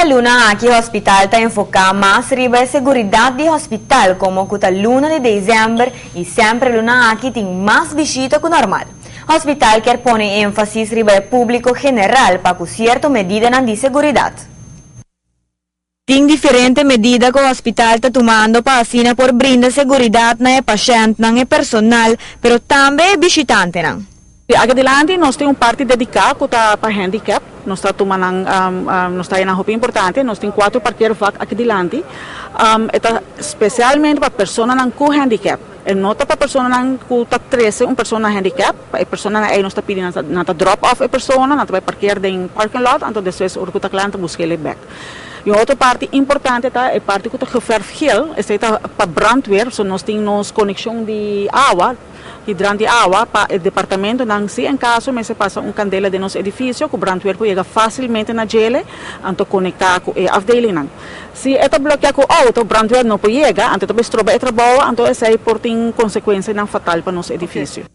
Luna aki hospital ta enfoca mas riba seguridad di hospital, como cu ta luna di december y semper luna aki tin mas bishita cu normal. Hospital kier pone enfasis riba publico general pa cu cierto medida di seguridad. Tin diferente medida cu hospital ta tumando pa asina por brinda seguridad na pashent, na personal, pero tambe bishitante. Aki dilanti nos tin un parti dedica pa handicap, nos ta tumando, nos ta hopi importante, nos tin cuater parkeervak aki dilanti, ta specialmente pa persona cu handicap. E no ta pa persona cu ta trece un persona handicap, pa persona ey nos ta pidiendo nan ta drop off e persona, nan ta bay parkeer den parking lot, anto despues ora cu ta cla busca back. Y otro parti importante ta e parti cu ta geverfd geel, esey ta pa brandweer, so nos tin nos conexion di awa, hydrant di awa pa e departamento nan si en caso mester pasa un candela den nos edificio, cu brandweer por yega facilmente na dje, anto conecta cu e afdeling nan. Si e ta blokea cu auto, brandweer no por yega, anto tambe stroba e trabou, anto esey por tin consecuencia nan fatal pa nos edificio.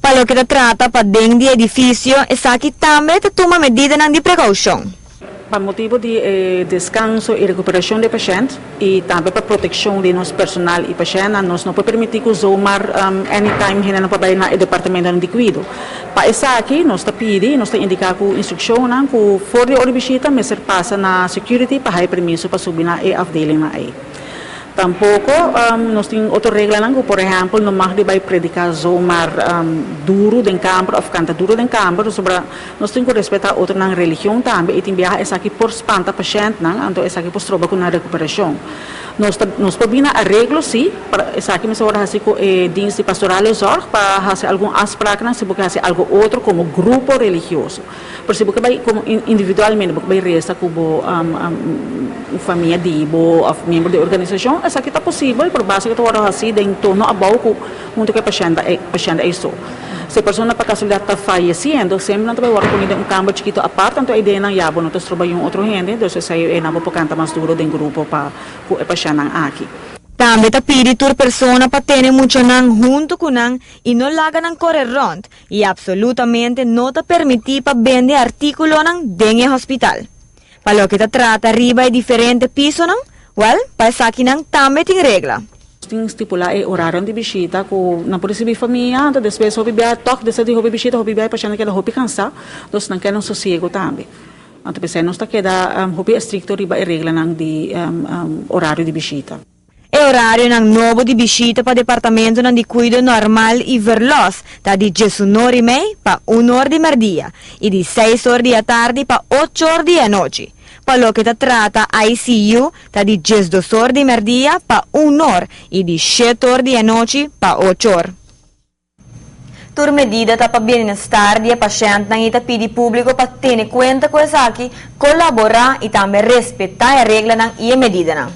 Pa loke ta trata paden di edificio, esaki tambe ta tuma medida di precaucion. Pa motibo di descanso y recuperacion di pashent y tambe pa proteccion di nos personal y pashent, nos no por permiti cu zomaar anytime hende no por bay na departamento di cuido. Pa esaki, nos ta pidi, nos ta indica cu instruccion cu for di ora bishita, mester pasa na security pa haya permiso pa subi na e afdeling na ey. Tampoco nos tin otro regla, por ehempel, no mag di bay predica zomaar duro den kamber of canta duro den kamber, sobre nos tin cu respeta otro nan religion tambe y tin biaha esaki por spanta pashent nan, anto esaki por stroba cu nan recuperacion. Nos por bin na areglo si, pa esaki mester wordo haci cu dienst di pastorale zorg pa haci algun afspraak nan si bo haci algo otro como grupo religioso. Pero si bo bay como individualmente, bo bay resa cu bo famia di bo of miembro di organisacion, esaki ta posibel, pero basta cu ta haci den tono abou cu hunto cu pashent ey so. Si e persona pa casualidad ta fayeciendo, semper nan ta bay wordo poni den un kamber chikito apart, anto ey nan ya bo no ta stroba un otro hende, dus esey nan bo por canta mas duro den grupo pa cu e pashent nan aki. Tambe ta pidi tur persona pa tene muchanan hunto cu nan y no laga nan core rond y absolutamente no ta permiti pa bende articulo nan den hospital. Pa loke ta trata riba e diferente piso nan, well, pa esaki nan tambe tin regla. Tin stipula e horario di bishita cu nan por ricibi famia, anto despues hopi bia toch despues di hopi bishita, hopi bia pashent keda hopi cansa, dus nan kier un sosiego tambe. Anto pesey nos ta keda hopi estricto riba e regla nan di horario di bishita. E horario nan nobo di bishita pa departamento nan di cuido normal y verlos ta di 11:30 pa 1 or di merdia y di 6 or di atardi pa 8 or di anochi. Pa loke ta trata ICU ta di 12 or di merdia pa 1 or y di 7 or di anochi pa 8 or. Tur medida ta pa bienestar di pashent nan y ta pidi publico pa tene cuenta cu esaki, colabora y tambe respeta e regla nan y medida nan.